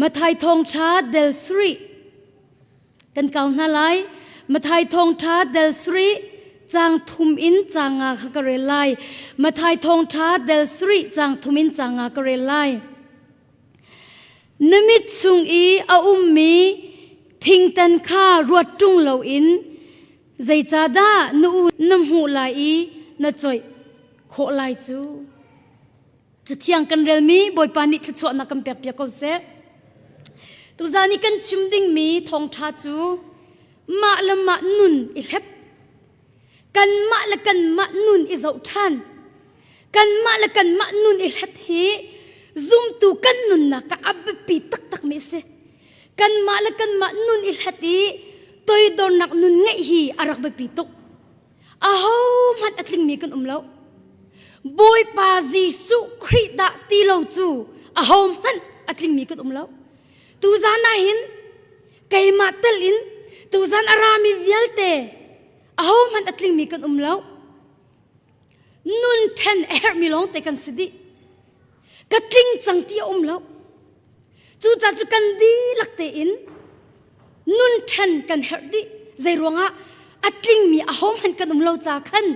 Mathai thawngṭha del sarih kan kau hna lai. Mathai thawngṭha del sarih caang thum in caang nga kha ka rel lai. Mathai thawngṭha del sarih caang thum in caang nga ka rel lai. Na mit chung i a ummi thingtan kha ruat ṭung loin zeicahdah na u na hmuh lai i na coih khawh lai cu? Cathiang kan relmi Bawipa nih thluachuahnak kan pekpiak ko seh. Tuzan i kan chim dingmi thawngṭha cu mah le mah nun i hlep. Kanmah le kanmah nun i zoh ṭhan. Kanmah le kanmah nun i hlet hi zumtu kan nunnak ah a biapi taktakmi a si. Kanmah le kanmah nun i hlet i toidornak nun ngeih hi a rak biapi tuk. Ahohmanh a tlingmi kan um lo. Bawipa Jesuh Khrih dah ti lo cu ahohmanh a tlingmi kan um lo. Tuzan ah hin keimah tel in tuzan a rami vialte ahohmanh a tlingmi kan um lo. Nun ṭhen a herhmi lawngte kan si dih. Ka tling cang ti a um lo. Cucaah cu kan dihlak tein nun ṭhen kan herh dih. Zei ruangah a tlingmi ahohmanh kan um lo ca khan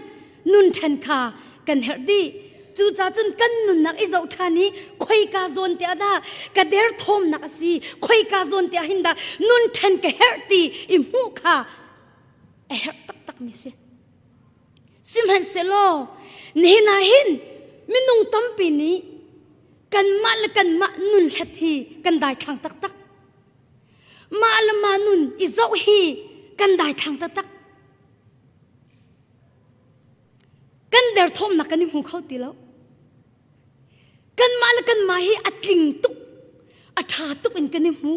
nun ṭhen kha kan herh dih. Cucaah cun kan nunnak i zoh ṭhan i khoika zawn te ah dah ka derthawmnak a si, khoika zawn te ah hin dah nun ṭhen ka herh ti i hmuh kha a herh taktakmi si. Sihmanhsehlaw nihin ah hin minung tampi nih kanmah le kanmah nun hlet hi kan daithlang taktak. Mah le mah nun i zoh hi kan daithlang taktak. Kan derthawmnak kan i hmu kho ti lo. Kanmah le kanmah hi a tling tuk, a ṭha tuk in kan i hmu.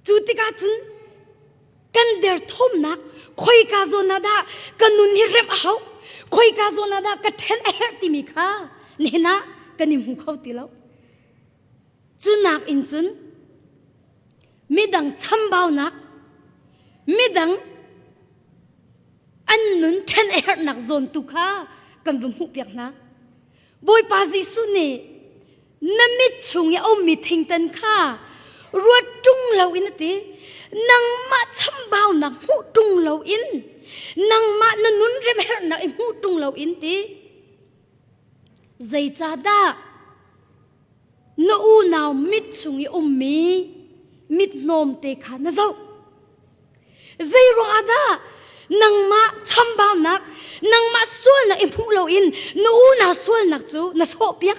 Cu tikah cun kan derthawmnak khoika zawn ah dah ka nun hi remh a hau khoika zawn ah dah ka ṭhen a herh timi kha nihin ah kan i hmu kho ti lo cu nak in cun midang chambaunak midang an nun ṭhen a herhnak zawn tu kha kan va hmuhpiak hna Bawipa Jesuh nih na mit chung i a ummi thingtan kha ruat ṭung loin a ti nangmah chambaunak hmuh ṭung loin nangmah na nun remherhnak i hmuh ṭung loin ti zeicahdah na unau mit chung i ummi mit hnawmte kha na zoh Zei ruangah dah nangmah chambaunak, nangmah sualnak i hmuh loin na unau sualnak cu na sawhpiak?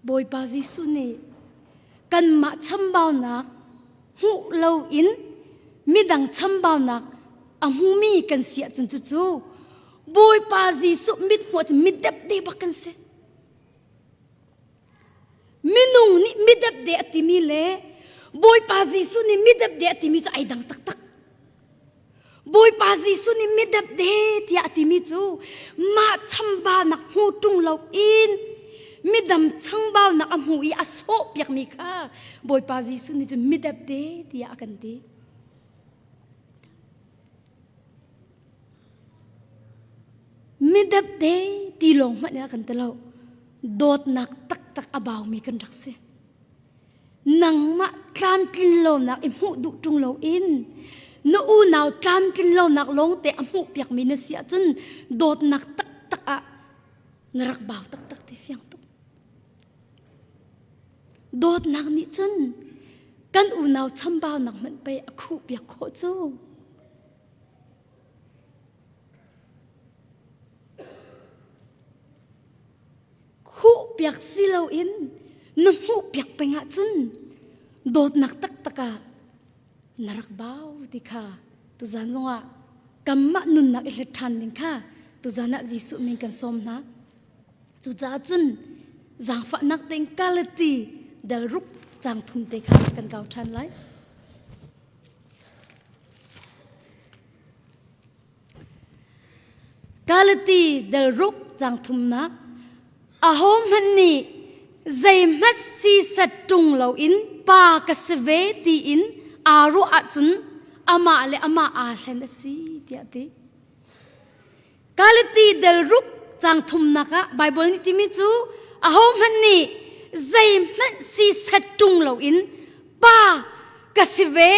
Bawipa Jesuh nih kanmah chambaunak hmuh loin midang chambaunak a hmumi kan si ahcun cucu Bawipa Jesuh mit hmuh ahcun midepde bak kan si. Minung nih midepde a timi le Bawipa Jesuh nih midepde a timi cu ai dang taktak. Bawipa Jesuh nih midepde tiah a timi cu mah chambaunak hmu ṭung loin midam changbaunak a hmu i a sawhpiakmi kha Bawipa Jesuh nih cun midepde tiah a kan ti. Midepde ti lawng hmanh in a kan ti lo. Dawtnak taktak a baumi kan rak si. Nangmah tlamtlin lonak i hmuh duh ṭung loin na unau tlamtlin lonak lawngte a hmuhpiakmi na si ahcun dawtnak taktak ah na rak bau taktak ti fiang tuk. Dawtnak nih cun kan unau chambaunak hmanh pei a khuhpiak khawh cu. Khuhpiak si loin na hmuhpiak peng ahcun dawtnak taktak ah na rak bau ti kha tuzan zongah kanmah nunnak i hlet ṭhan ding kha tuzan ah Jesuh min kan sawm hna. Cucaah cun zaangfahnak tein Galati dal ruk caang thum te kha kan kau ṭhan lai. Galati dal ruk caang thumnak ahohmanh nih zeihmanh sisat ṭung loin pa ka si ve tiin aa ruah ahcun amah le amah aa hlen a si tiah a ti. Galati dal ruk Cang thumnak ah Bible nih timi cu ahohmanh nih zeihmanh si set ṭung loin pa ka si ve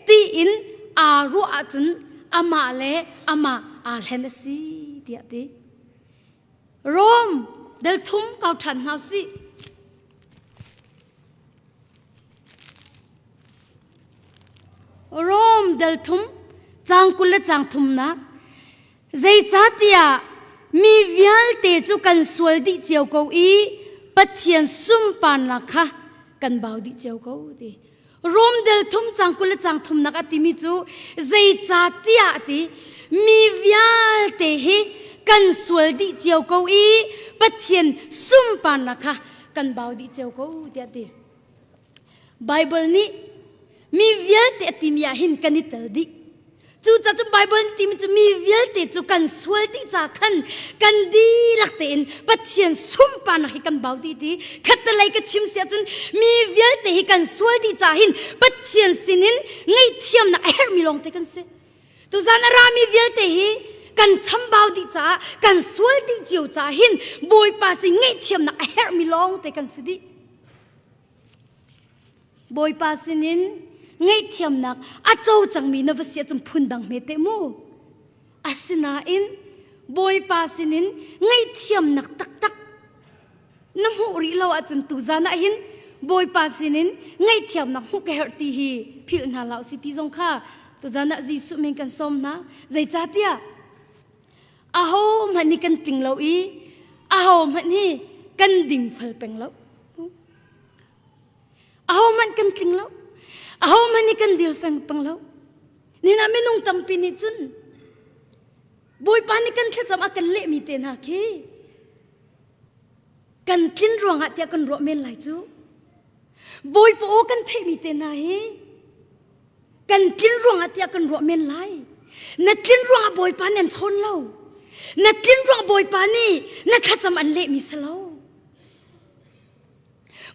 tiin aa ruah ahcun amah le amah aa hlen a si tiah ti. Rom del thum kau ṭhan hna usih. Rom del thum cang 20 le cang thumnak Zeicahtiah mi vialte cu kan sual dih cio ko i Pathian sunparnak kha kan bau dih cio ko ti. Rom del thum cang 20 le cang thumnak a timi cu zeicahtiah ti mi vialte hi kan sual dih cio ko i Pathian sunparnak kha kan bau dih cio ko tiah ti. Bible nih mi vialte a timi ah hin kan i tel dih. Cucaah cun Bible nih timi cu mi vialte cu kan sual dih ca khan kan dihlak tein Pathian sunparnak hi kan bau dih ti. Khattelei ka chim si ahcun mi vialte hi kan sual dih ca hin Pathian sinin ngaihthiamnak a herhmi lawngte kan si. Tuzan a rami vialte hi kan chambau dih caah kan sual dih cio caah hin Bawipa sin ngaihthiamnak a herhmi lawngte kan si dih. Bawipa sinin ngaihthiamnak a co cangmi na va si ahcun phundang hme te mu. Asinain Bawipa sinin ngaihthiamnak taktak na hmuh rih lo ahcun tuzan ah hin Bawipa sinin ngaihthiamnak hmuh ka herh ti hi philh hna hlah usih ti zong kha tuzan ah Jesuh min kan sawm hna. Zeicahtiah aho hmanh hi kan tling lo i aho hmanh hi kan dingfel peng lo. Ahohmanh kan tling lo. Ahohmanh nih kan dil feng pang lo. Nina minung tampi nih cun Bawipa nih kan thlacam a kan lehmi te hna khi kan tlin ruangah tiah kan ruah men lai cu. Bawipa aw kan theihmi te hna hi kan tlin ruangah tiah kan ruah men lai. Na tlin ruangah Bawipa nih an chawn lo. Na tlin ruangah Bawipa nih na thlacam an lehmi si lo.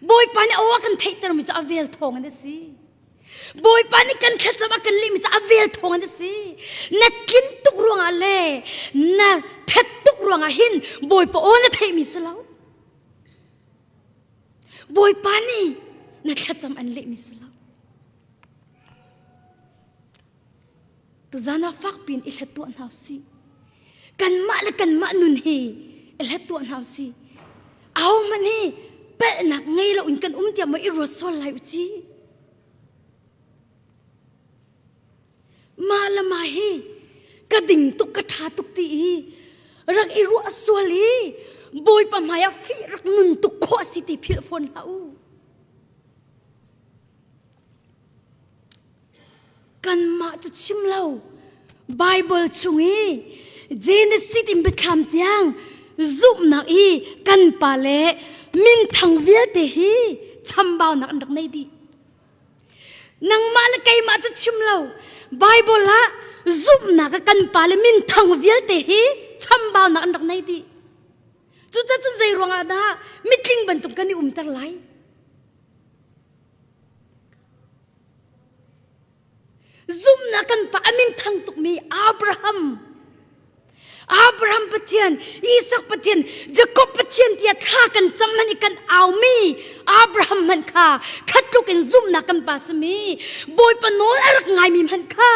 Bawipa nih aw a kan theihtermi cu a vel thawng in a si. Bawipa nih kan thlacam a kan lehmi cu a vel thawng in a si. Na tlin tuk ruangah le na ṭhat tuk ruangah hin Bawipa aw na theihmi si lo. Bawipa nih na thlacam an lehmi si lo. Tuzan ah fakpi in i hlat tuah hna usih. Kanmah le kanmah nun hi i hlat tuah hna usih. Ahohmanh hi palhnak ngei lo in kan um tiah maw i ruat sual lai u ci. Mah le mah hi ka ding tuk ka ṭha tuk ti i rak i ruah sual i Bawipa hmai ah fih rak nun tuk khawh si ti philh fawn hlah u. Kanmah cu chim lo Bible chung i Genesis in biathlam tiang zumhnak i kan pa le minthang vialte hi chambaunak an rak nei dih. Nangmah le keimah cu chim lo Bible ah zumhnak ah kan pa le minthang vialte hi chambaunak an rak nei dih. Cucaah cun zei ruangah dah mitling bantuk kan i umter lai? Zumhnak kan pa a min thang tukmi Abraham Abraham Pathian, Isak Pathian, Jakob Pathian tiah thla kan cam hmanh i kan aumi Abraham hmanh kha khat tluk in zumhnak kan pa simi Bawipa nawl a rak ngaimi hmanh kha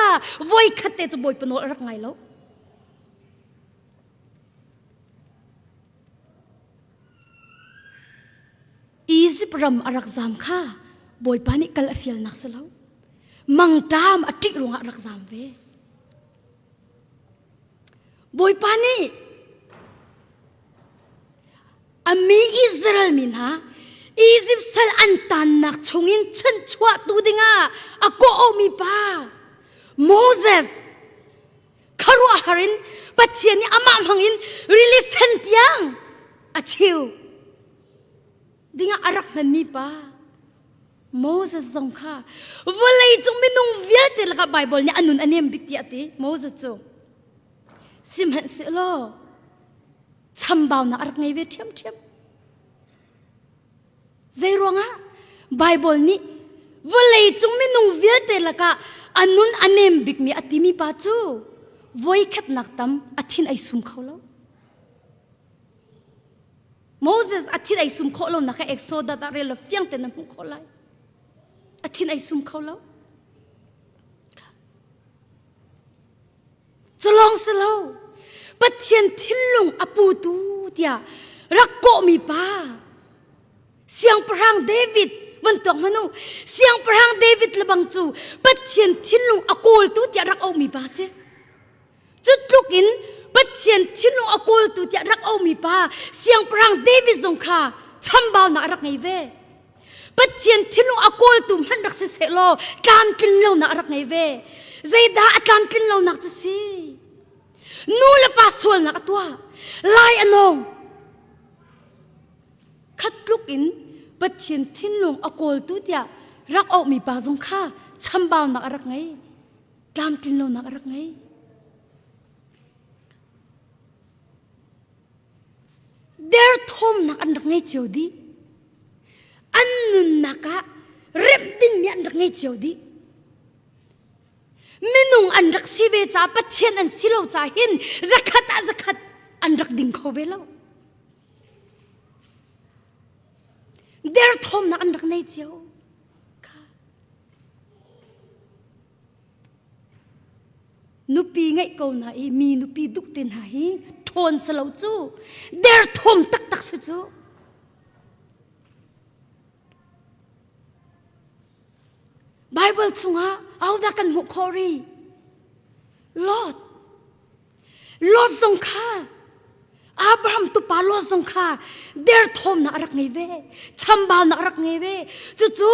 voi khat te cu Bawipa nawl a rak ngai lo. Izipt ram a rak zam kha Bawipa nih kal a fialnak si lo. Mangṭam a ṭih ruangah a rak zam ve. Bawipa nih a mi Israel mi hna Izipt sal an tannak chungin chanhchuahtu dingah a kawh-awhmi pa Moses khuaruahhar in Pathian nih amah hmangin rili sen tiang a cheu dingah a rak hmanmi pa Moses zong kha vawlei cung minung vialte lakah Bible nih a nun a nem bik tiah a ti Moses cu sihmanhsehlaw chambaunak a rak ngei ve ṭhiamṭhiam Zeiruangah Bible nih vawlei cung minung vialte lakah a nun a nem bikmi a timi pa cu voikhatnak tam a thin ai sum kho lo. Moses a thin ai sum khawh lo nak kha Exodus ah rel lo fiang ten na hmuh khawh lai. A thin ai sum kho lo. Culong si lo. Pathian thinlung a putu tiah rak kawhmi pa Siangpahrang David van tuak hmanh u. Siangpahrang David lebang cu Pathian thinlung a kawltu tiah rak auhmi pa si. Cu tluk in Pathian thinlung a kawltu tiah rak auhmi pa Siangpahrang David zong kha chambaunak a rak ngei ve. Pathian thinlung a kawltu hmanh rak si seh law tlamtlin lonak a rak ngei ve. Zeidah a tlamtlin lonak cu si? Nu le pa sualnak a tuah. Lai a nawng. Khat tluk in Pathian thinlung a kawltu tiah rak auhmi pa zong kha chambaunak a rak ngei. Tlamtlin lonak a rak ngei. Derthawmnak an rak ngei cio dih. An nunnak ah remh dingmi an rak ngei cio dih. Minung an rak si ve caah Pathian an si lo caah hin zakhat ah zakhat an rak ding kho ve lo. Derthawmnak an rak nei cio. Nupi ngeih ko na i mi nupi duk te hna hi ṭhawn si lo cu derthawm taktak si cu. Bible chungah ahodah kan hmuh khawh rih? Lot. Lot zong kha Abraham tupa Lot zong kha derthawmnak a rak ngei ve chambaunak a rak ngei ve cucu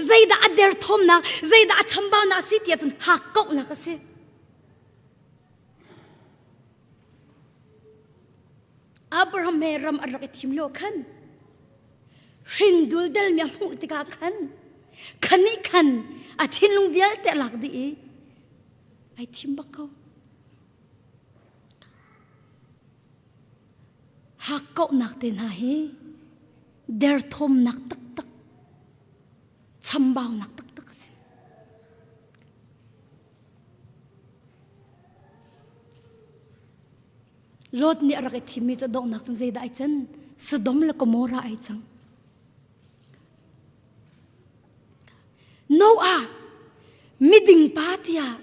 zeidah a derthawmnak zeidah a chambaunak a si ti ahcun hakkauhnak a si Abraham he ram an rak i thim lio khan hring duldel mi a hmuh tikah khan khan nih khan a thinlung vialte a lak dih i ai thim bak ko Hakkauhnak te hna hi derthawmnak taktak, chambaunak taktak a si. Lot nih a rak i thimmi cu donghnak cun zeidah ai can? Sodom le Gomorrah ai cang. Noah miding pa tiah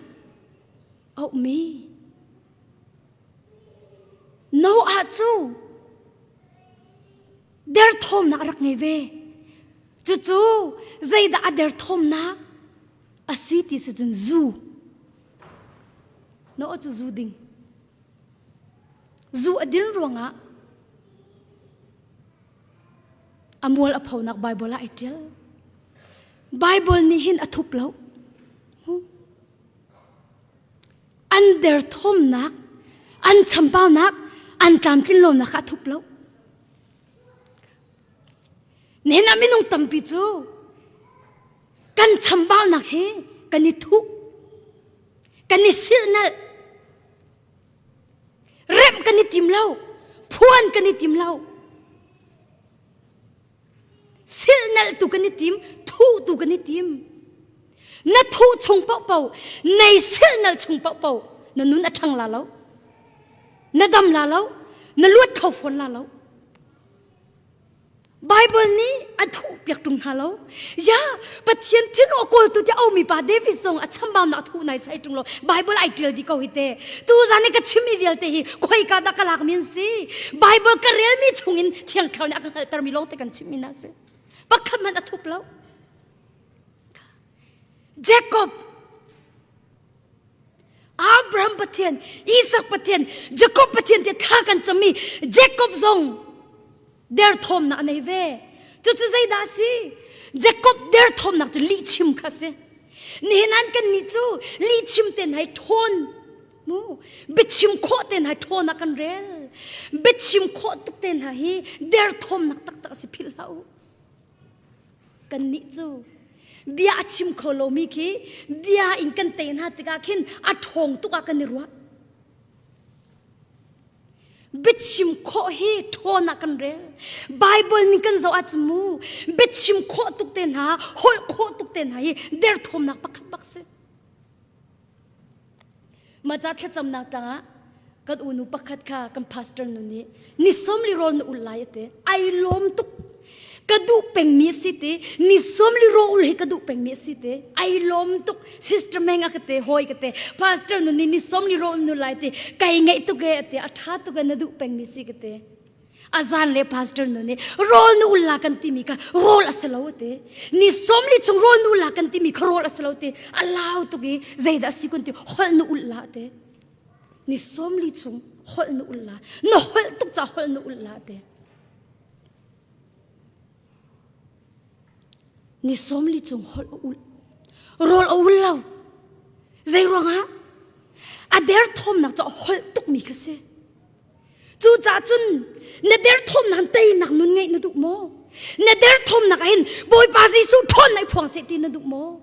auhmi Noah cu derthawmnak a rak ngei ve. Cucu zeidah a derthawmnak a si ti si cun zu. Noah cu zu ding. Zu a din ruangah a mual a phonak Bible ah ai ṭial. Bible nih hin a thup lo. An derthawmnak, an champaunak, an tlamtlinlonak kha a thup lo. Nihin ah minung tampi cu kan chambaunak hi kan i thuh, kan i silhnalh, remh kan i tim lo, phuan kan i tim lo. Silhnalh tu kan i tim, thuh tu kan i tim. Na thuh chung paohpaoh, nei silhnalh chung paohpaoh, na nun a ṭhang la lo. Na dam la lo, na luat kho fawn la lo. Bible nih a thuh piak ṭung hna lo. Ya, Pathian thin a kawltu ti aumi pa David zong a chambaunak a thuh nai sai ṭung lo. Bible ai ṭial dih ko hi te. Tu zan i ka chimmi vialte hi khoika dah ka lak mi an si. Bible ka relmi chungin Thiang Thlarau nih a ka hngalhtermi lawngte kan chimmi hna si. Pakhat hmanh a thup lo. Jacob Abraham Pathian, Isaac Pathian, Jacob Pathian tiah thla kan cam i Jacob zong derthawmnak a nei ve. Cucu zeidah a si? Jacob derthawmnak cu lihchim kha a si. Nihin an kan nih cu lihchim ten hai ṭhawn mu biachim khawh ten hai ṭhawn ah kan rel. Biachim khawh tuk te hna hi derthawmnak taktak a si philh hlah u. Kannih cu bia a chim kho lomi khi bia in kan tei hna tikah khin a ṭhawng tuk ah kan i ruah. Biachim khawh hi ṭhawn ah kan rel. Bible nih kan zoh ahcun mu biachim khawh tuk te hna, holh khawh tuk te hna hi derthawmnak pakhat bak si. Mah ca thlacamnak tlangah. Kan unu pakhat kha kan pastor nu nih ni sawmli rawl na ul lai a ti. Ai lawm tuk. Ka duh pengmi a si ti. Ni sawmli rawl ul hi ka duh pengmi a si ti. Ai lawm tuk. Sister Meng a ka te, hawi ka te. Pastor nu nih ni sawmli rawl nu lai ti. Kai ngaih tuk e a ti. A tha tuk e na duh pengmi si ka ti. A zan le pastor nu nih rawl nu ul la kan timi kha rawl a si lo a ti. Ni sawmli chung rawl nu la kan timi kha rawl a si lo ti. A lau tuk i zeidah a si kun ti holh nu ul la a ti. Ni sawmli chung holh na ul la. Na holh tuk ca holh na ul la te. Ni sawmli chung holh a ul. Rawl a ul lo. Zei ruangah? A derthawmnak cu a holh tukmi kha si. Cucaah cun na derthawmnak teinak nun ngeih na duh maw? Na derthawmnak ah hin Bawipa Jesuh ṭhawnnak i phuang seh ti na duh maw?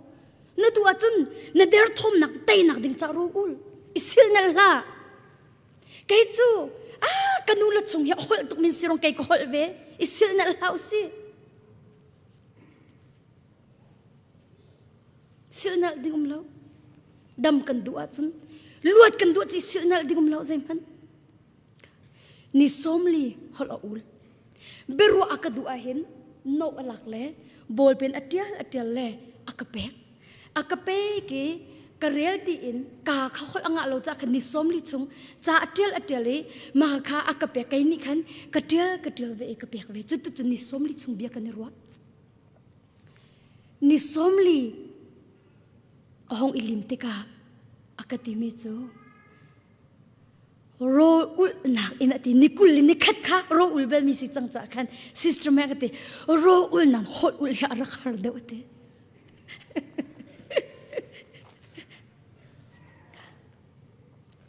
Na duh ahcun na derthawmnak teinak ding ca ro ul. I silnal hlah. Kei cu ah ka nu le chung hi a holh tuk min si rong kei ka holh ve. I silnal hlah usih. Silnal ding um lo. Dam kan duh ahcun luat kan duh ci silnal ding um lo zeihmanh. Ni sawmli holh a ul. Biaruah a ka duh ahhin no a lak le ballpen a ṭial a ṭial le a ka pek. A ka pek i ka rel tiin ka kha holh a ngah lo caah khan ni sawmli chung ca a ṭial a ṭial i mah kha a ka pek. Kei nih khan ka ṭial ka ṭial ve i ka pek ve. Cuticun ni sawmli chung bia kan i ruah. Ni sawmli a hong i lim tikah a ka timi cu rawl ulhnak in a ti ni kul le ni khat kha rawl ul belmi si cang caah khan sister Mac a ti rawl ul nan holh ul hi a rak har deuh a ti.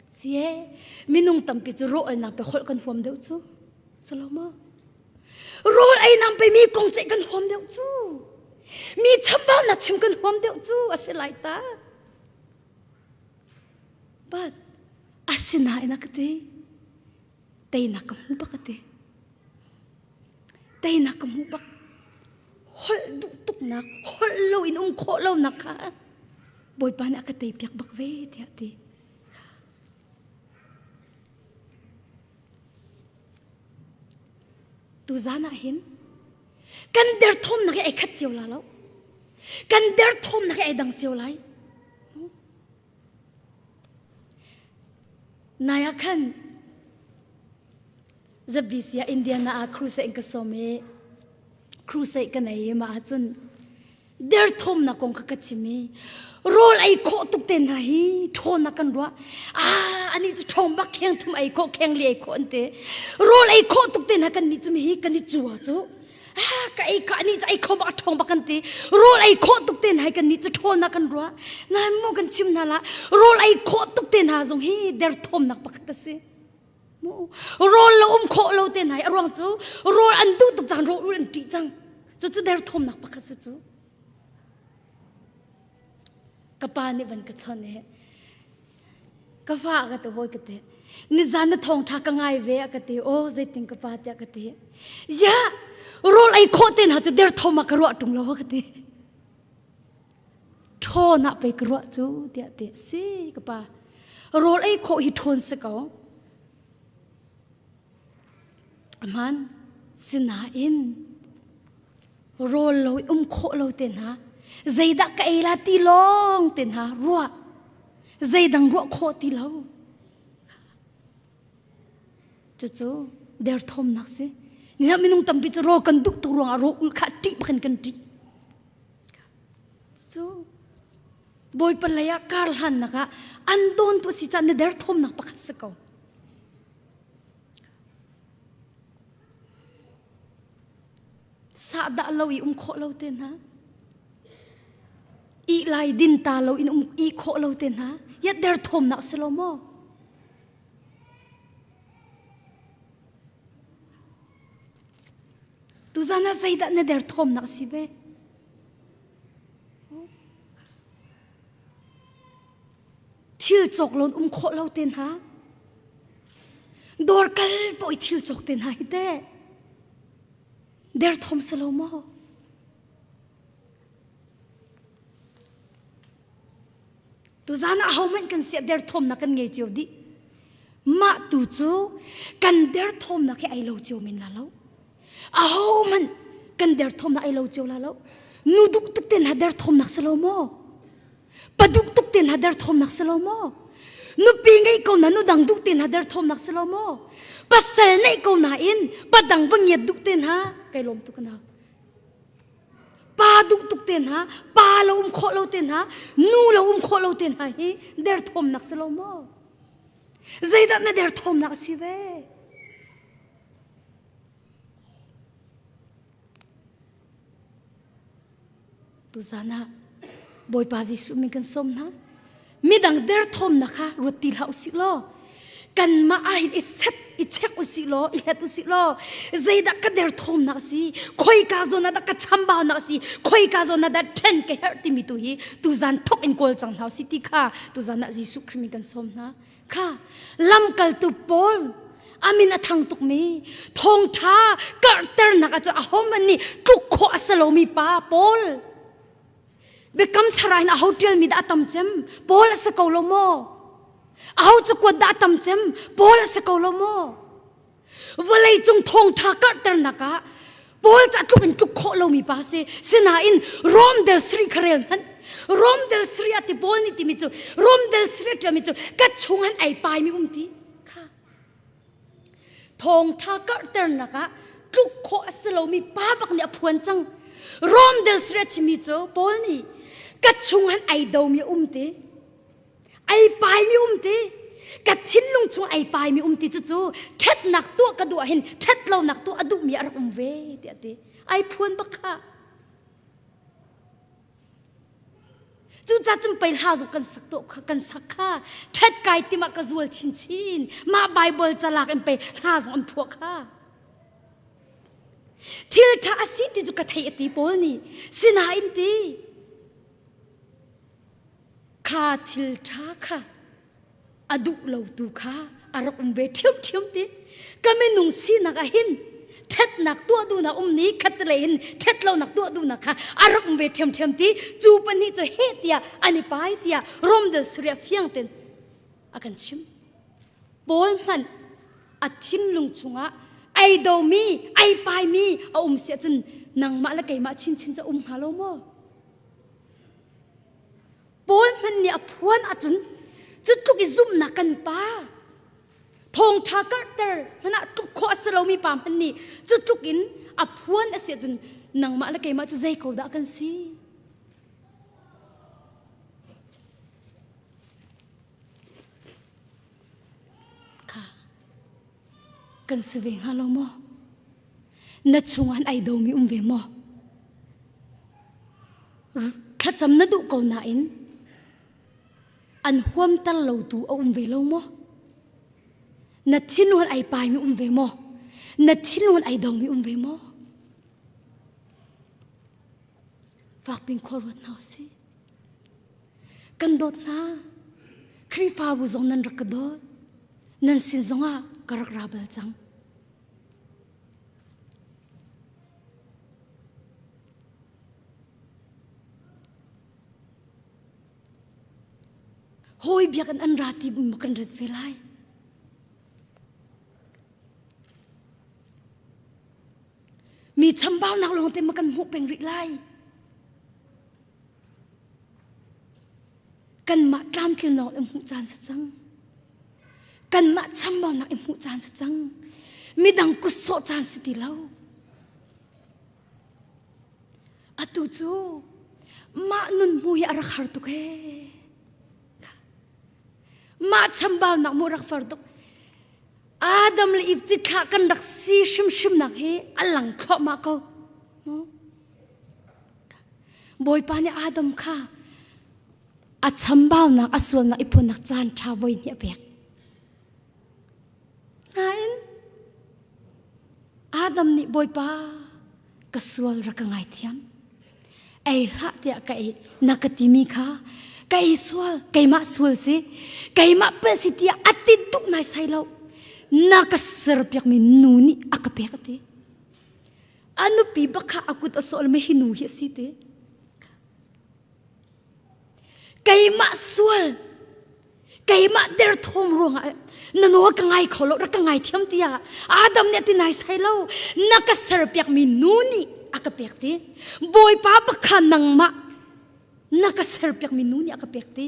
Sie minung tampi cu rawl elnak pe holh kan huam deuh cu salomo rawl ei nang pe mi kong ceih kan huam deuh cu mi chambaunak chim kan huam deuh cu a si lai ta But asinain a ka ti. Teinak ka hmu bak a ti. Teinak ka hmu bak. Holh duh tuknak, holh lo in um khawh lonak kha Bawipa nih a ka teipiak bak ve tiah a ti. Tuzan ah hin kan derthawmnak hi ai khat cio la lo. Kan derthawmnak hi ai dang cio lai. Nai ah khan ZBC ah Indiana ah crusade in ka sawm i crusade ka nei i mah ahcun derthawmnak kong kha ka chim i rawl ei khawh tuk te hna hi ṭhawnnak kan ruah. Ah anih cu ṭhawng bak kheng thum ei khawh kheng li ei khawh an ti. Rawl ei khawh tuk te hna kan nih cu hi kan i cua cu. Ah, ka ei ka ni ei kho bak ṭhawng bak kan ti rawl ei khawh tuk te hna kan ni cu ṭhawn kan ruah nain mu kan chim hna la rawl ei khawh tuk te hna zong hi derthawmnak pakhat a si mu rawl lo um khawh lo te hna a ruang cu rawl an duh tuk cang rawl an ṭih cang cu cu derthawmnak pakhat si cu Ka pa nih van ka chawnh i ka fa a ka ti hawi ka ti nizan na thawngṭha ka ngai ve a ka ti aw zeitin ka pa tiah ka ti ya rawl ei khawh te hna cu derthawm ah ka ruah ṭung lo a ka ti ṭhawn ah pei ka ruah cu tiah ti si ka pa rawl ei khawh hi ṭhawn si ko Aman sinain rawl lo um khawh lo te hna zeidah ka ei la ti lawng te hna ruah zeidang ruah khawh ti lo cucu derthawmnak si ni minung tampi cu rawl kan duh tuk ruangah rawl ul kha ṭih bakhin kan ṭih cu bawipa lei ah kar hlannak ah an dawn tu si caan na derthawmnak pakhat si ko Sahdah lo i um khawh lo te hna. Ih lai din ta lo in um ih khawh lo te hna. Ya derthawmnak si lo maw? Tuzan ah zeidah na derthawmnak si ve? Thil cawk loin um khawh lo te hna. Dawr kal paoh i thil cawk te hna hi teh derthawm si lo maw? Tuzan ah ahohmanh kan siah derthawmnak kan ngei cio dih. Mah tu cu kan derthawmnak hi ai lo cio men la lo. Ahohmanh kan derthawmnak ai lo cio la lo. Nu duh tuk te hna derthawmnak si lo maw? Pa duh tuk te hna derthawmnak si lo maw? Nupi ngeih ko na nu dang duh te hna derthawmnak si lo maw? Pasal neih ko nain pa dang va ngiat duh te hna kai lawm tuk na. Pa duh tuk te hna, pa lo um khawh lo te hna, nu lo um khawh lo te hna hi derthawmnak si lo maw? Zeidah na derthawmnak a si ve? Tuzan ah Bawipa Jesuh min kan sawm hna. Midang derthawmnak kha ruat ti hlah usih law kanmah ah hin i set i check usih law i hlet usih law zeidah ka derthawmnak a si khoika zawn ah dah ka chambaunak a si khoika zawn ah dah ṭhen ka herh timi tu hi tuzan thok in kawl cang hna usih ti kha tuzan ah Jesuh Khrih min kan sawm hna. Kha lamkaltu Paul amin a thang tukmi thawngṭha karhternak ah cun ahohmanh nih tluk khawh a si lomi pa Paul biakam thar ah hin aho ṭialmi dah a tam cem Paul a si ko lo maw aho cakuat dah a tam cem Paul a si ko lo maw Vawleicung thawngṭha karhternak ah Paul cu a tluk in tluk khawh lomi pa si. Sinain Rom del Sri kha rel hmanh. Rom del Sri a ti Paul nih timi cu Rom del Sri a ṭialmi cu ka chung han ei paimi um ti kha. Thawngṭha karhternak ah tluk khawh a si lomi pa bak nih a phuan cang. Rom del Sri a chimmi cu Paul nih ka chung han ei domi a um ti. Ei paimi um ti ka thinlung chung ei paimi um ti cucu ṭhatnak tuah ka duh ahhin ṭhat lonak tuah a duhmi a rak um ve tiah ti ai phuan bak kha cucaah cun pei hla zong kan sak tuah kha kan sak kha ṭhat kai timah ka zual chinchin mah Bible calak in pei hla zong an phuah kha thil ṭha a si ti cu ka thei a ti Paul nih sinain ti Kha thil ṭha kha a duh lotu kha a rak um ve ṭhiamṭhiam ti. Ka minung sinak ah hin ṭhatnak tuah duhnak um ni khatlei hin ṭhat lonak tuah duhnak kha a rak um ve ṭhiamṭhiam ti. Cu pahnih cu heh tiah an i pai tiah Rom del Syria fiang ten a kan chim. Paul hmanh a thinlung chungah ei domi, ei paimi a um si ahcun nangmah le keimah chinchin cu um hnga lo maw? Paul hmanh nih a phuan ahcun cu tluk i zumhnak kan pa thawngṭha karhter hmanh ah tluk khawh a si lomi pa hmanh nih cu tluk in a phuan a si ahcun nangmah le keimah cu zei ko dah kan si? Kha kan si ve hnga lo maw? Na chungah ai domi um ve maw? Thlacam na duh ko nain an huamter lotu a um ve lo maw? Na thinlung ai paimi um ve maw? Na thinlung ai domi um ve maw? Fakpin khua ruat hna usih. Kan dawt hna. Khrihfabu zong nan rak ka dawt. Nan sin zongah ka rak ra bal cang. Hawi biakinn an ra ti ma kan rat ve lai. Mi chambaunak lawng te ma kan hmuh peng rih lai. Kanmah tlamtlinnak in hmuh caan si cang. Kanmah chambaunak in hmuh caan si cang. Midang kut sawh caan si ti lo. Atu cu mah nun hmu hi a rak har tuk ee. Mah chambaunak mu rak far tuk. Adam le Eve cithlah kan rak si hrimhrimnak hi a lang thluahmah ko. Bawipa nih Adam kha a chambaunak a sualnak i phuannak caan ṭha voi hnih a pek. Nain Adam nih Bawipa ka sual rak ka ngaithiam. Ei hlah tiah ka ei na ka timi kha ka ei sual keimah sual si keimah pel si tiah a ti duh nai sai lo na ka serpiakmi nu nih a ka pek a ti. A nupi bak kha a kut a sawh le hi nu hi a si ti. Keimah sual. Keimah derthawm ruangah na nawl ka ngai kho lo, rak ka ngai thiam tiah Adam nih a ti nai sai lo. Na ka serpiakmi nu nih a ka pek ti. Bawipa pakha nangmah na ka serpiakmi nu nih a ka pek ti.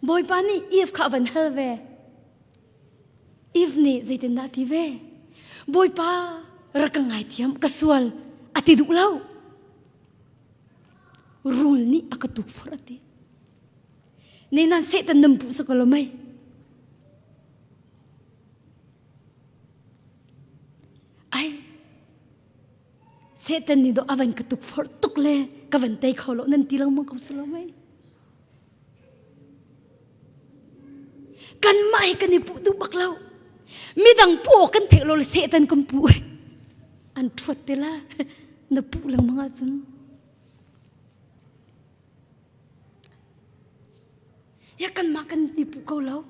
Bawipa nih Eve kha a van hal ve. Eve nih zeitindah ti ve? Bawipa rak ka ngaithiam, ka sual a ti duh lo. Rul nih a ka tukforh a ti. Ne nan Satan nan puh sa ko lo mei. Ai, Satan nih do a van ka tukforh tuk le ka van tei kho lo nan ti lengmang ko si lo mei. Kanmah hi kan i puh duh bak lo. Midang puh awk kan theih lo le Satan kan puh. An ṭhuat te la. Na puh lengmang ahcun. Ya kanmah kan i puh ko lo.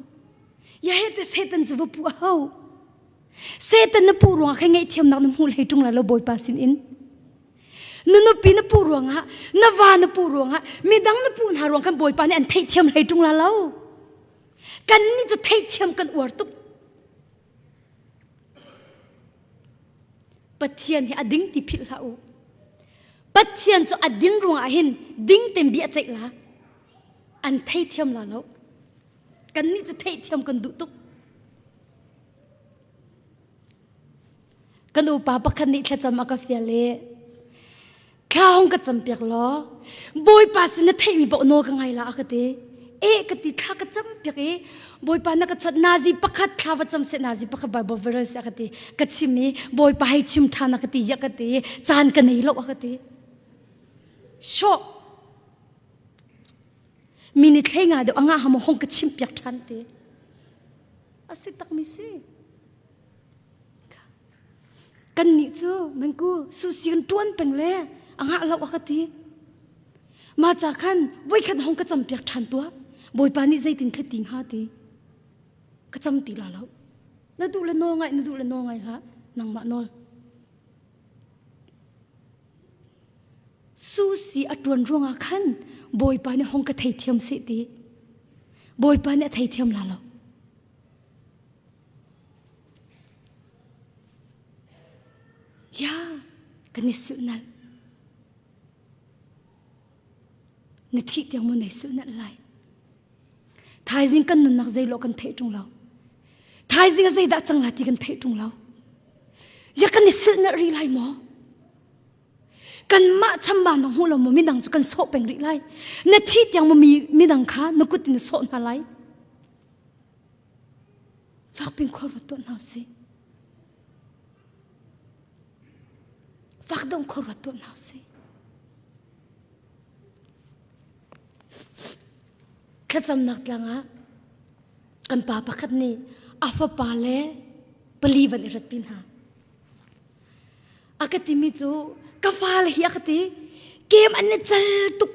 Ya he te Satan cu va puh a hau. Satan na puh ruangah khan ngaihthiamnak na hmuh hlei ṭung lai lo Bawipa sin in. Na nupi na puh ruangah, na va na puh ruangah, midang na puh hna ruang khan Bawipa nih an theihthiam hlei ṭung la lo. Kannih cu theihthiam kan uar tuk. Pathian hi a ding ti philh hlah u. Pathian cu a din ruangah hin ding tein bia ceih la. An theithiam la lo. Kannih cu theihthiam kan duh tuk. Kan upa pakhat nih thlacam a ka fial i thla hong ka campiak law Bawipa sin na theihmi paoh nawl ka ngai la a ka ti. E ka ti thla ka campiak i Bawipa na ka chawt nazi pakhat thla va cam seh nazi pakhat Bible verse a ka ti. Ka chim i Bawipa hei chim ṭhan a ka ti ya ka ti caan ka nei lo a ka ti. Sure. Mi ni thlei nga deuh anga hamo hong ka chim piak ṭhan te. A si tak mi si. Kannih cu mangku susi kan ṭuan peng le a ngah lo a ka ti. Mah ca khan voikhat hong ka campiak ṭhan tuah. Bawipa nih zeitin thla ti hnga ti. Ka cam ti la lo. Na duh le nawl ngaih, na duh le nawl ngai hlah. Nangmah nawl. Susi a ṭuan ruangah khan Bawipa nih hong ka theithiam seh ti. Bawipa nih a theithiam la lo. Ya, kan i silhnalh. Na thih tiang maw nei silhnalh lai? Thaizing kan nunnak zeilawh kan theih ṭung lo. Thaizing ah zeidah cang lai ti kan theih ṭung lo. Ya kan i silhnalh rih lai maw? Kanmah chambau na hmu lo maw midang cu kan sawh peng rih lai. Na thih tiang maw mi midang kha na kut in na sawh hna lai? Fakpin khua ruat tuah hna usih. Fak dong khua ruat tuah hna usih. Thlacamnak tlang ah kan pa pakhat nih a fapa le pali van i ratpi hna. A ka timi cu ka fale hi a ka ti kem an i cal tuk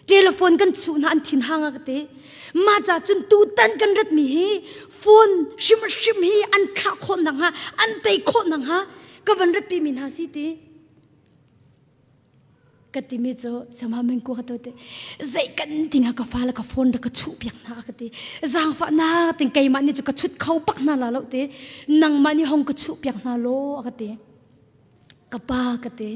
telephone kan chuh hna an thin hang a ka ti mah ca cun tutan kan ratmi hi phone hrimhrim hi an thlah khawh nakhnga an tei khawh nakhnga ka van ratpi mi hna si ti Ka timi cu sama mengku ka to te zei kan tinga ka fa le ka phone ra ka chuh piak hna ka ti zaangfah na ting keimah nih cu ka chut kho pak hna la lo ti nangmah nih hong ka chuh piak hna lo ka ti ka pa ka ti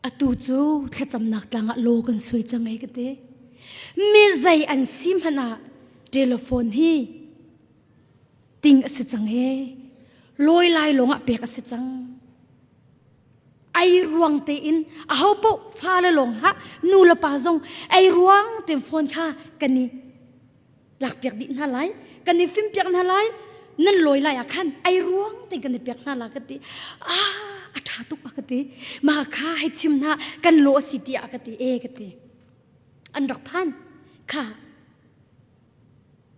atu cu thlacamnak tlang ah law kan suai cang ei ka ti mi zei an si hmanh ah telephone hi ting a si cang ee lawi lai lawng ah pek a si cang ai ruang tein aho paoh fale lawng ha nu le pa zong ai ruang tein phone kha kan i lakpiak dih hna lai kan i fimpiak hna lai nan lawi lai ah khan ai ruang tein kan i piak hna la ka ti ah a ṭha tuk a ka ti ma kha hei chim hna kan law a si tiah ka ti e ka ti an rak phan kha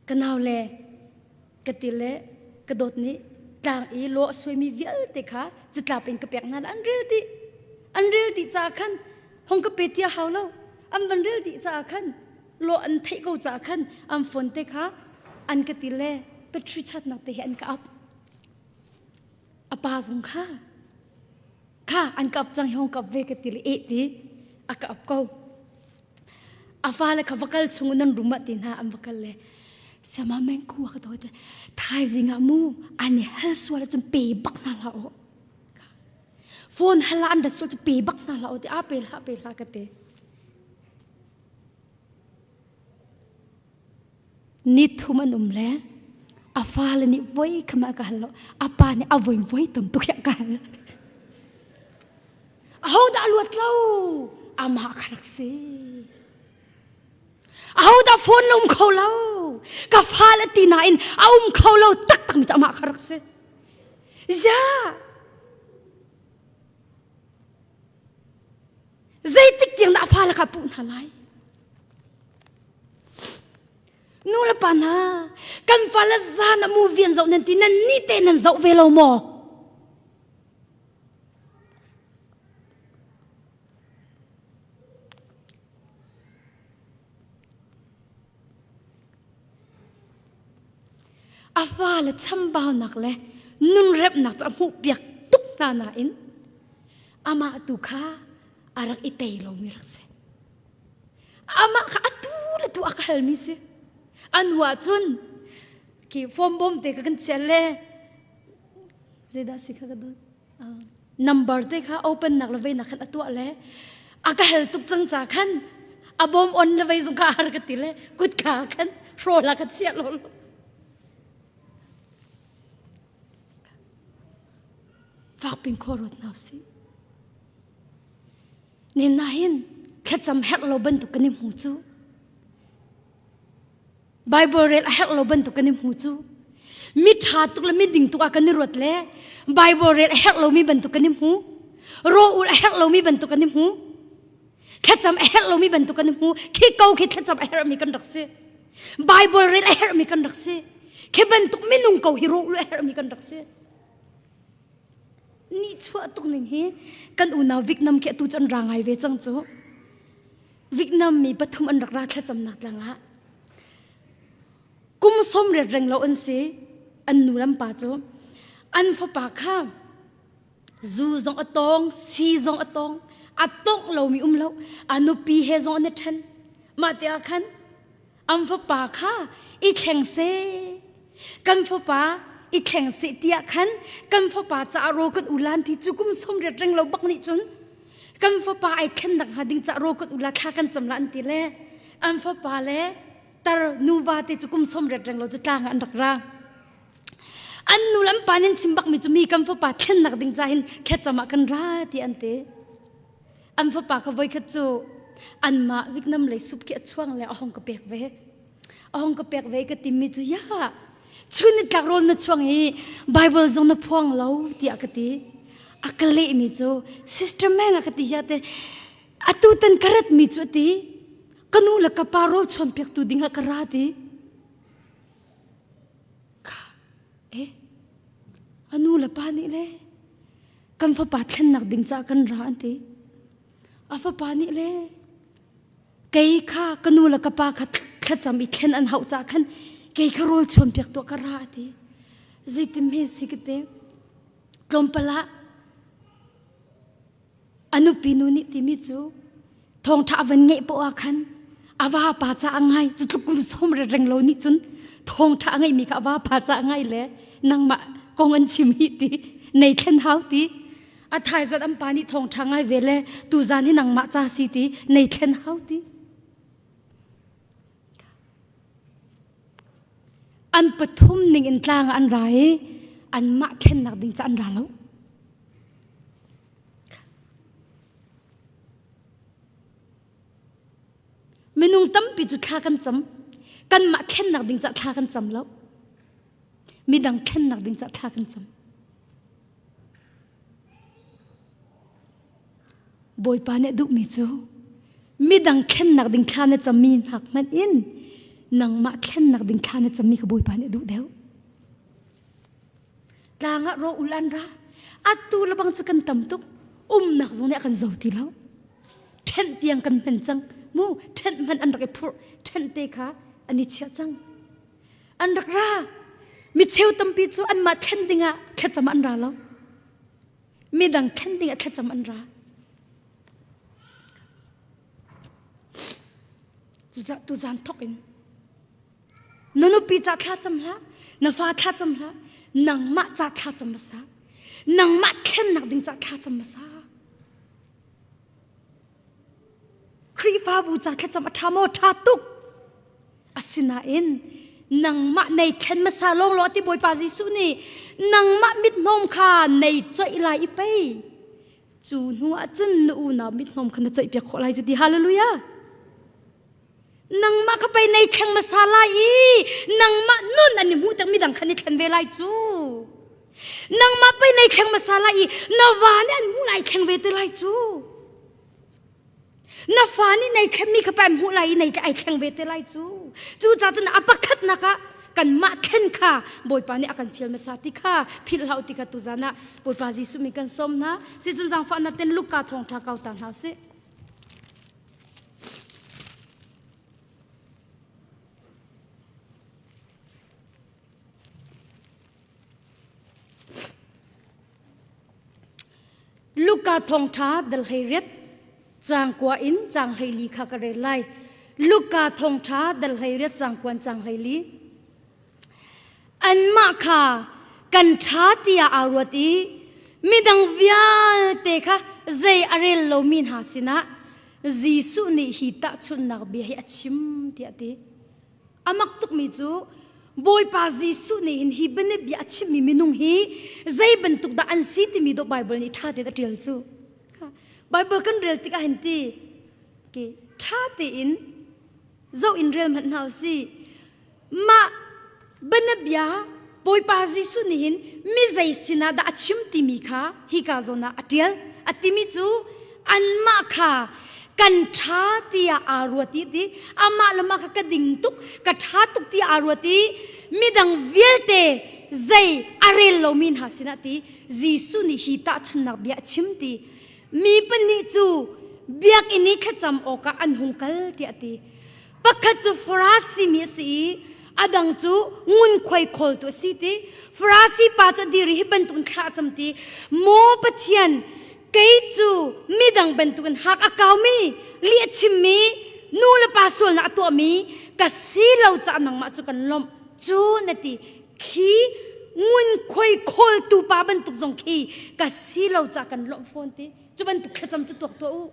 Ka nau le ka ti le ka dawt nih tlang i law a suaimi vialte kha catlap in ka pek hna an rel dih. An rel dih caah khan hong ka pe tia hau lo. An van rel dih caah khan law an theih ko caah khan an phone te kha an ka ti le battery chatnak te hi an ka ap. A pa zong kha kha an ka ap cang hi hong ka ap ve ka ti le eh ti a ka ap ko. A fale kha va kal chung nan rum ah ti hna an va kal le siama meng ku ka to te thaizing ah mu an i hal sual cun pe bak hna hlah u. Phone hal an rat sual cu pe bak hna hlah u ti a pe hlah pe hlah ka ti. Ni thum an um le a fale nih voi khama ka hal lo a pa nih a voi voi tam tuk ya ka hal. Ahodah luat lo? Amah kha rak si. Ahodah phone na um kho lo? Ka fale ti nain a um kho lo taktak mi cu amah kha rak si. Ya! Zeitik tiang dah a fale kha puh hna lai? Nu le pa hna, kan fale zan a movie an zoh nan ti nan ni te nan zoh ve lo maw? A fale chambaunak le nunremhnak cu a hmuhpiak tuk hna nain amah tu kha a rak i tei lomi rak si. Amah kha atu le tu a ka halmi si. A hnu ah cun khi form bawm te ka kan chiah le zeidah si kha ka dawt number te kha open nak le vei nak khan a tuah le a ka hel tuk cang ca khan a bawm on le vei zong ka har ka ti le kut ka khan hrawl a ka chiah lo lo fak ping kho rot nau si ne na hin thlacam herh lo bantuk kan i hmu cu Bible rel a herh lo bantuk kan i hmu cu. Mi ṭha tuk le mi ding tuk ah kan i ruat le Bible rel a herh lomi bantuk kan i hmu. Raw ul a herh lomi bantuk kan i hmu. Thlacam a herh lomi bantuk kan i hmu. Khi ko khi thlacam a herhmi kan rak si. Bible rel a herhmi kan rak si. Khi bantuk minung ko hi raw ul a herhmi kan rak si. Ni chuah tuk ning hi kan unau Vietnam khi atu cu an ra ngai ve cang cu. Vietnam mi pathum an rak ra thlacamnak tlang ah kum som riat reng lo an si an nu lam pa cu an fapa kha zu zong a tong si zong a tong a tongh lomi um lo a nupi he zong an i ṭhen mah te ah khan An fapa kha i thleng seh. Kan fapa i thleng seh tiah khan kan fapa caah rawl kan ulan ti cu kum som riat reng lo bak nih cun kan fapa ai thlennak hnga ding caah rawl kan ula thla kan cam la an ti le an fapa le tar nuva te cu kum som riat reng lo cu tlang ah an rak ra. An nu le an pa nih an chim bakmi cu mi kan fapa thlennak ding ca hin thlacam ah kan ra ti an ti. An fapa kha voikhat cu anmah Vietnam lei sup khi a chuang le a hong ka pek ve. A hong ka pek ve ka timi cu ya chun ni tlak rawl na chuang i Bible zong na phuang lo tiah ka ti. A ka lehmi cu sister Meng a ka ti ya te atu tan ka rat mi cu a ti ka nu le ka pa rawl chuan piak tu ding ah ka ra ti. Kha eh a nu le pa nih le kan fapa thlennak ding caah kan ra an ti a fapa nih le kei kha ka nu le ka pa kha thlacam i thlen an hauh caah khan kei kha rawl chuan piak tuah ka ra a ti zeitim he si ka ti tlawmpal ah A nupi nu nih timi cu thawngṭha a van ngeih poah ah khan a vapa ca a ngai cu tluk kum som reng lo nih cun thawngṭha a ngeihmi kha a vapa ca a ngai le nangmah kong an chim hi ti nei thlen hau ti a thaizat an pa nih thawngṭha ngai ve le tuzan hi nangmah ca si ti nei thlen hau ti an pathum ning in tlang ah an ra i anmah thlennak ding ca an ra lo Minung tampi cu thla kan cam. Kanmah thlennak ding cah thla kan cam lo. Midang thlennak ding cah thla kan cam. Bawipa nih duhmi cu midang thlennak ding thla na cammi hnak hmanh in nangmah thlennak ding thla na cammi kha Bawipa nih duh deuh. Tlang ah raw ul an ra. Atu lebang cu kan tam tuk. Umnak zong nih a kan zo ti lo. Ṭhenh tiang kan hman cang. Mu ṭhenh hmanh an rak i phurh. Ṭhenh te kha an i chiah cang. An rak ra. Mi cheu tampi cu anmah thlen dingah thlacam an ra lo. Midang thlen dingah thlacam an ra. Cucaah tuzan thawk in na nupi ca thla cam hlah, na fa thla cam hlah, nangmah ca thla cam hmasa. Nangmah thlennak ding ca thla cam hmasa. Khrihfabu ca thlacam a ṭha maw? Ṭha tuk. Asinain nangmah nei thlen hmasa lawng law ti Bawipa Jesuh nih nangmah mithnawm kha nei coih lai i pei. Cu hnu ah cun na unau mithnawm kha na coihpiak khawh lai cu ti hallelujah. Nangmah kha pei nei thleng hmasa lai i nangmah nun an i hmuh tak midang khan i thlen ve lai cu. Nangmah pei nei thleng hmasa lai i na va nih an hmuh lai thleng ve te lai cu. Na fa nih nei thlenmi kha pei hmuh lai i nei ai thleng ve te lai cu. Cucaah cun a pakhatnak ah kanmah thlen kha Bawipa nih a kan fial hmasa ti kha philh hlah u ti kha tuzan ah Bawipa Jesuh min kan sawm hna. Sicun zaangfahnak ten Luka thawngṭha kau ta hna usih. Luka thawngṭha dal 18 caang kua in caang 14 kha ka rel lai. Luka thawngṭha dal 18 caang kuan caang 14. Anmah kha kan ṭha tiah aa ruat i midang vialte kha zei a rel lomi hna sinah Jesuh nih hi tahchunhnak bia hi a chim tiah a ti. A mak tukmi cu Bawipa Jesuh nih hin hi bianabia a chimmi minung hi zei bantuk dah an si timi dawh Baibal nih ṭha tein a ṭial cu. Baibal kan rel tikah hin ti ṭha tein zoh in rel hmanh hna usih. Mah bianabia Bawipa Jesuh nih hin mi zei sinah dah a chim timi kha hika zawn ah a ṭial. A timi cu anmah kha kan ṭha tiah aa ruat i ti amah le mah kha ka ding tuk ka ṭha tuk tiah aa ruat i midang vialte zei a rel lomi hna sinah ti Jesuh nih hi tahchunhnak bia a chim ti mi pahnih cu biakinn i thlacam awkah an hung kal tiah a ti. Pakhat cu Farasi mi a si i a dang cu ngunkhuai khawltu a si ti. Farasi pa cu a dir i hi bantukin thla a cam ti. Maw Pathian, kei cu midang bantukin hak a kaumi, lih a chimmi, nu le pa sualnak a tuahmi ka si lo caah nangmah cu kan lawmh. Cu na ti. Khi ngunkhuai khawltu pa bantuk zong khi ka si lo caah kan lawmh fawn ti. Cu bantuk thlacam cu tuak tuah u.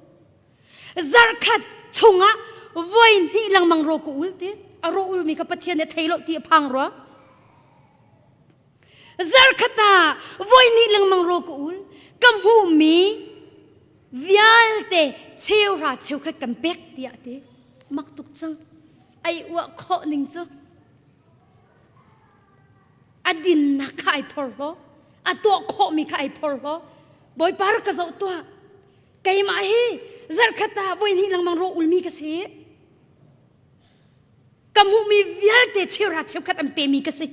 Zarhkhat chungah voi hnih lengmang ro ka ul ti. A ro ulmi kha Pathian nih a thei lo ti a phang rua. Zarhkhat ah voi hnih lengmang ro ka ul. Ka hmuhmi vialte cheuhra cheukhat kan pek tiah ti. Mak tuk cang. Ai uah khawh ning cu. A dinnak kha ai phorhlaw. A tuah khawhmi kha ai phorhlaw. Bawipa rak ka zoh tuah. Keimah hi zarhkhat ah voi hnih lengmang rawh ulmi ka si. Ka hmuhmi vialte cheuhra cheukhat an pemi ka si.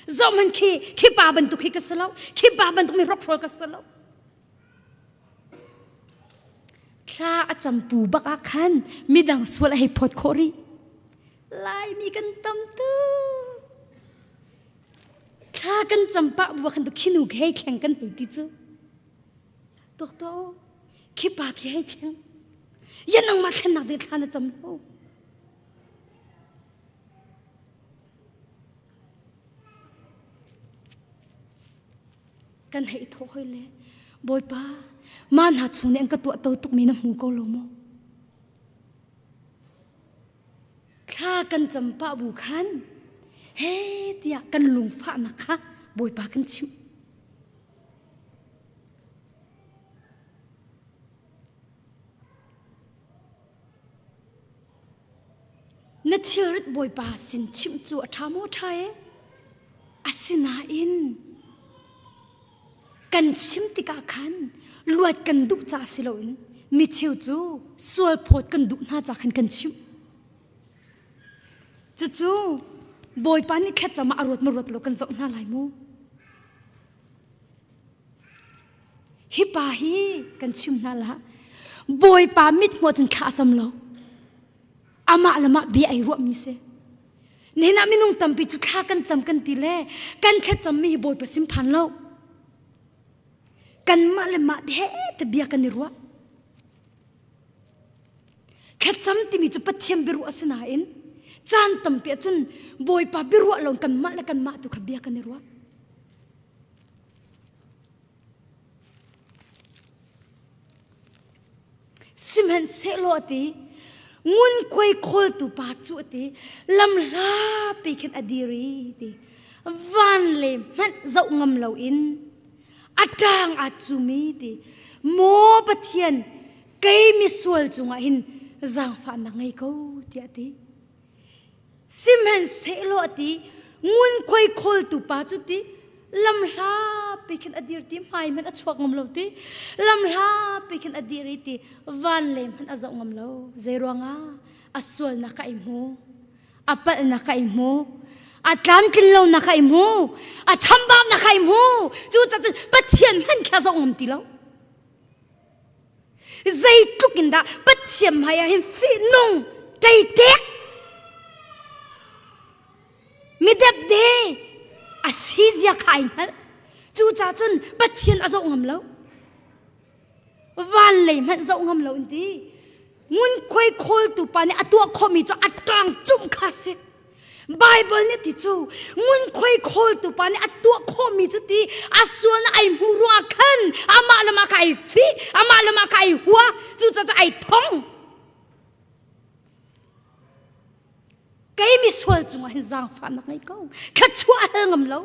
Zohhmanh khi khi pa bantuk hi ka si lo. Khi pa bantuk mi hrokhrawl ka si lo. Thla a campu bak ah khan midang sual a hei phawt khawh rih. Laimi kan tam tuk. Thla kan cam pah bu khan tu khinu khi hei thleng kan hei ti cu. Tuak tuah u. Khi pa khi hei thleng. Ya nangmah thlennak ding thla na cam lo. Kan hei thawh hoi le Bawipa ma hna chung nih an ka tuah to tukmi na hmu ko lo maw? Thla kan cam pah bu khan he tiah kan lungfahnak kha Bawipa kan chimh. Na thilrit Bawipa sin chimh cu a ṭha maw ṭha e? Asinain kan chim tikah khan luat kan duh ca si loin mi cheu cu sualphawt kan duh hna ca khan kan chimh. Cucu Bawipa nih thlacam ah a ruat ma ruat lo kan zoh hna lai mu. Hi pa hi kan chim hna lah. Bawipa mithmuh cun thla a cam lo. Amah le mah bia ai ruahmi si. Nihin ah minung tampi cu thla kan cam kan ti le kan thlacammi hi Bawipa sim phan lo. Kanmah le mah he te bia kan i ruah. Thlacam timi cu Pathian biaruah a si nain caan tampi ahcun Bawipa biaruah lo kanmah le kanmah tu kha bia kan i ruah. Sihmanhsehlaw a ti, ngunkhuai khawltu pa cu a ti, lamhlapi khin a dir i ti, van le hmanh zoh ngam loin a ṭang aa cum i ti, Maw Pathian, kei misual cungah hin zaangfahnak ngei ko tiah a ti. Sihmanhsehlaw a ti, ngunkhuai khawltu pa cu ti lamhlapi khin a dir ti hmai hmanh a chuak ngam lo ti lamhlapi khin a dir i ti van le hmanh a zoh ngam lo zei ruangah a sualnak ka i hmu a palhnak ka i hmu a tlamtlin lonak ka i hmu a chambaunak ka i hmu cucaah cun Pathian hmanh kha zoh ngam ti lo Zeitluk in dah Pathian hmai ah hin fihnung ṭeiṭek midepde a si zia kha ai hngalh. Cucaah cun Pathian a zoh ngam lo. Van lei hmanh zoh ngam lo in ti. Ngunkhuai khawltu pa nih a tuah khawhmi cu a ṭang cumh kha si. Bible nih ti cu ngunkhuai khawltu pa nih a tuah khawhmi cu ti a sual ai hmu ruangah khan amah le mah kha ai fih amah le mah kha ai hua cucaah ai thong kei misual cungah hin zaangfahnak ngei ko thluachuah a hal ngam lo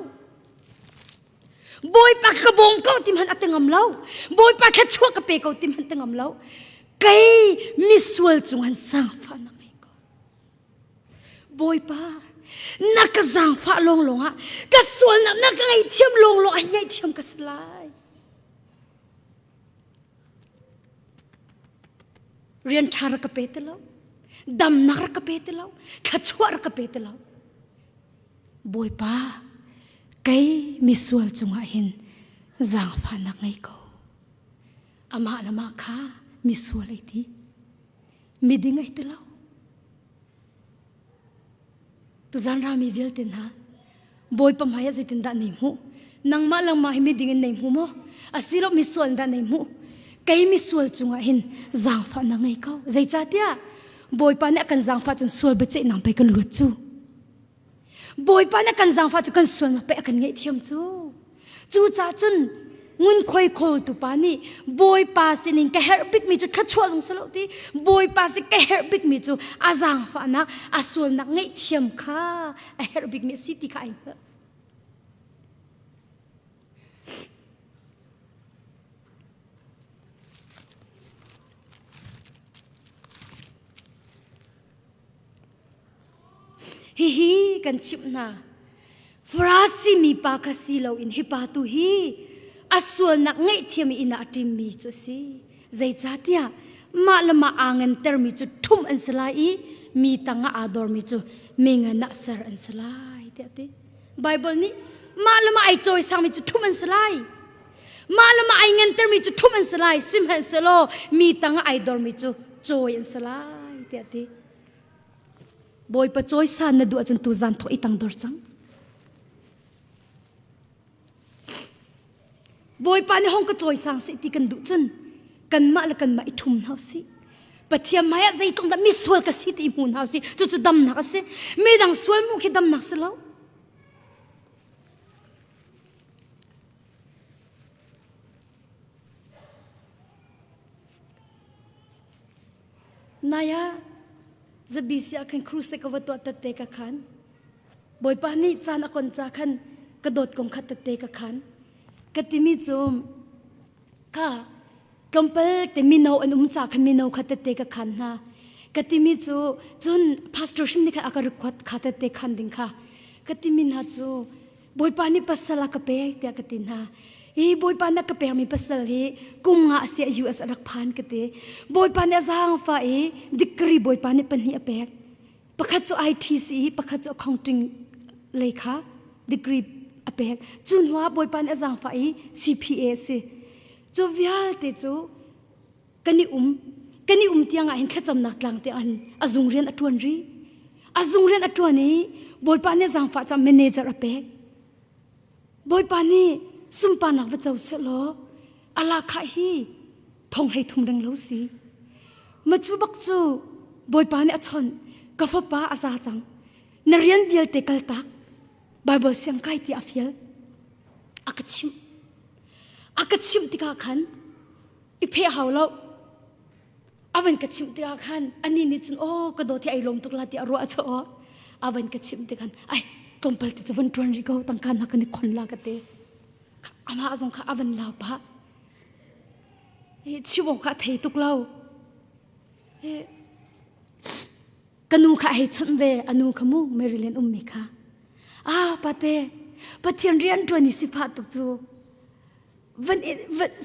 Bawipa ka bawm ko ti hmanh a ti ngam lo Bawipa thluachuah ka pe ko ti hmanh ti ngam lo kei misual cungah hin zaangfahnak ngei ko Bawipa, na ka zaangfah lawnglawng ah ka sualnak na ka ngaihthiam lawnglawng ah ngaihthiam ka si lai. Rian ṭha rak ka pe ti lo, damnak rak ka pe ti lo, thluachuah rak ka pe ti lo. Bawipa, kei misual cungah hin zaangfahnak ngei ko. Amah le mah kha misual ei ti. Miding ei ti lo. Tuzan rami vialte hna, Bawipa hmai ah zeitindah nei hmuh? Nangmah langmah hi miding in nei hmu maw? Asilo misual in dah nei hmuh? Kei misual cungah hin zaangfah na ngei ko. Zeicahtiah Bawipa nih a kan zaangfah cun sual biaceihnak pei kan luat cu. Bawipa nih kan zaangfah cu kan sualnak pei a kan ngaihthiam cu. Cucaah cun ngunkhuai khawltu pa nih Bawipa sinin ka herh bikmi cu thluachuah zong si lo ti Bawipa si ka herh bikmi cu a zaangfahnak a sualnak ngaihthiam kha a herh bikmi a si ti kha ai hngalh. Hihi kan chimh hna. Farasi mipa kha si loin hi pa tu hi a sualnak ngaihthiam i inn ah a ṭimmi cu a si. Zeicahtiah mah le mah aa ngantermi cu ṭhumh an si lai i mi tangah aa dormi cu mi ngan ah ser an si lai tiah a ti. Baibal nih mah le mah ai cawisangmi cu ṭhumh an si lai. Mah le mah ai ngantermi cu ṭhumh an si lai. Sihmanhsehlaw mi tangah ai dormi cu cawi an si lai tiah a ti. Bawipa cawisan na duh ahcun tuzan thawh i tangdor cang. Bawipa nih hong ka cawisang seh ti kan duh cun kanmah le kanmah i ṭhum hna usih. Pathian hmai ah zeitluk dah misual ka si ti i hmu hna usih. Cucu damnak a si. Midang sual hmuh khi damnak si lo. Nai ah ZBC ah khan crusade ka va tuah tette ka khan. Bawipa nih caan a kon ca khan ka dawt kong kha tette ka khan. Ka timi cu ka tlawmpal te mino an um ca khan mino kha tette ka khan hna. Ka timi cu cun pastor hrim nih khan a ka request kha tette khan ding kha. Ka timi hna cu Bawipa nih pasal a ka pek tiah ka ti hna. Hi Bawipa nih a ka pekmi pasal hi kum nga a si US a rak phan ka ti. Bawipa nih a zaangfah i degree Bawipa nih pahnih a pek. Pakhat cu IT si i pakhat cu accounting lei kha degree a pek. Cu hnu ah Bawipa nih a zaangfah i CPA a si. Cu vialte cu kan i um kan i um tiang ah hin thlacamnak tlang te an a zung rian a tuan ri a zung rian a tuan i bawipa nih zaangfah ca manager a pek bawipa nih sunparnak va co seh law ala khah hi thong hlei thum reng lo si ma cu bak cu. Bawipa nih a chawnh ka fapa a za cang na rian vialte kaltak Bible siang kai ti a fial a ka chimh a ka chimh tikah khan i pheh hau lo a van ka chimh tikah khan ani nih cun aw ka dawt hi ai lawm tuk la ti a ruah chaw a van ka chimh ti khan ai tlawmpal ti cu van ṭuan rih ko tangka na kan i khon la ka ti amah zong kha a van lau pah chim awk kha a thei tuk lo ka nu kha a hei chawnh ve a nu kha mu Maryland ummi kha ah pate Pathian rian ṭuan i sifah tuk cu van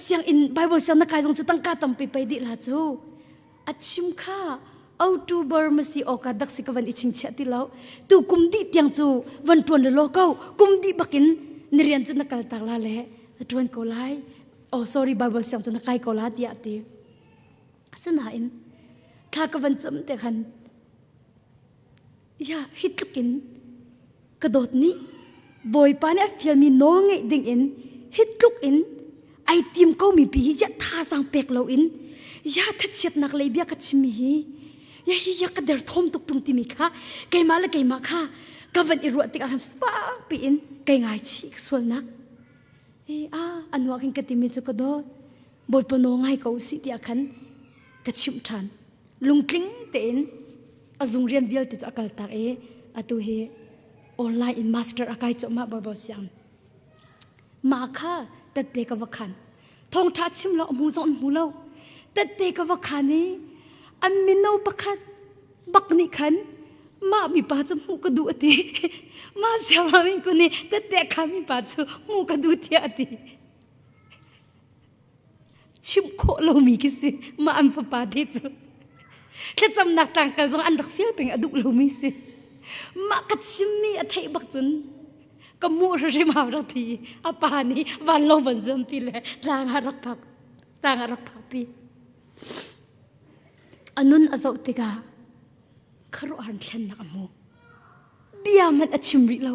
sianginn Bible siang na kai zong cu tangka tampi pei dih la cu a chim kha October masi oka dak si ka van i chingchiah ti lo tu kum dih tiang cu van ṭuan le lo ko kum dih bakin ni rian cu na kal tak la le na ṭuan ko lai oh sorry Bible siang cu na kai ko la tiah ti Asinain thla ka van cam te khan ya hi tluk in ka dawt nih Bawipa nih a fialmi nawl ngeih ding in hi tluk in ai tim ko mi pi hi ya thazaang pek lo in ya thachiatnak lei bia ka chimmi hi ya hi ya ka derthawm tuk tung timi kha keimah le keimah kha ka van i ruah tikah khan fak piin kai ngaichih sualnak e a anuak in ka timi cu ka dawt Bawipa nawl ngai ko usih tiah khan ka chimh ṭhan. Lungtling tein a zung rian vialte cu a kaltak i atu hi online in master a kai cuahmah Bawipa siang. Mah kha tette ka va khan. Thawngṭha chim lo hmu zong an hmu lo. Tette ka va khan i an mino pakhat bak nih khan mah mipa cu hmuh ka duh a ti. Mah siamam in kun i tette kha mipa cu hmuh ka duh tiah a ti. Chimh khawh lomi khi si mah an fapa te cu thlacamnak tlangkal zong an rak fial peng a duh lomi si mah ka chimmi a theih bak cun ka muh hrim hau rak thi a pa nih vanlawng van zuampi le tlang ah rak phak tlang ah rak phakpi a nun a zoh tikah khuaruahhar thlennak a hmu bia hmanh a chim rih lo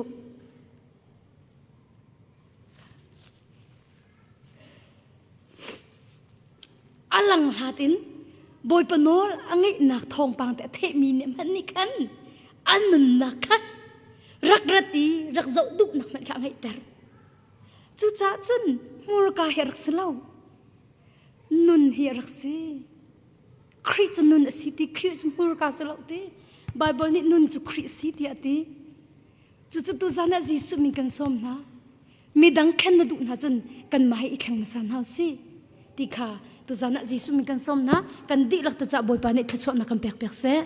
A lang hlat in Bawipa nawl a ngeihnak thawngpang te a theihmi nih hmanh nih khan a nunnak kha rak rat i rak zoh duhnak hmanh kha a ngeihter. Cucaah cun hmurka hi a rak si lo. Nun hi a rak si. Khrih cu nun a si ti, Khrih cu hmurka si lo ti. Baibal nih nun cu Khrih si tiah a ti. Cucu tuzan ah Jesuh min kan sawm hna. Midang thlen na duh hna cun kanmah hi i thleng hmasa hna usih ti kha tuzan ah Jesuh min kan sawm hna. Kan dihlak te cah Bawipa nih thluachuahnak kan pek piak seh.